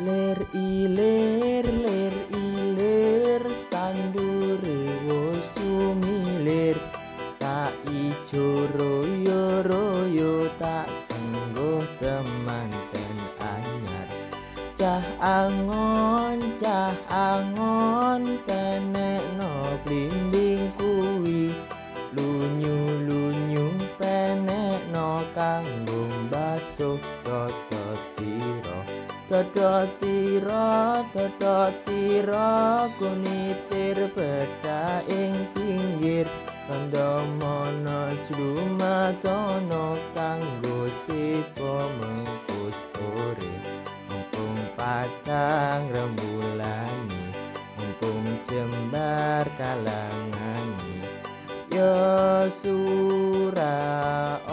Lir ilir lir ilir tandure wis sumilir, tak ijo royo royo tak sengguh temanten anyar. Cah angon penekno blimbing kuwi, lunyu lunyu penekno kanggo mbasuh dada tira. Dada tira dada tira kunitir pedak ing pinggir, kandha mana jlumatono kanggo sipa mengko sore. Mumpung padang rembulane, mumpung jembar kalangane, ya surah.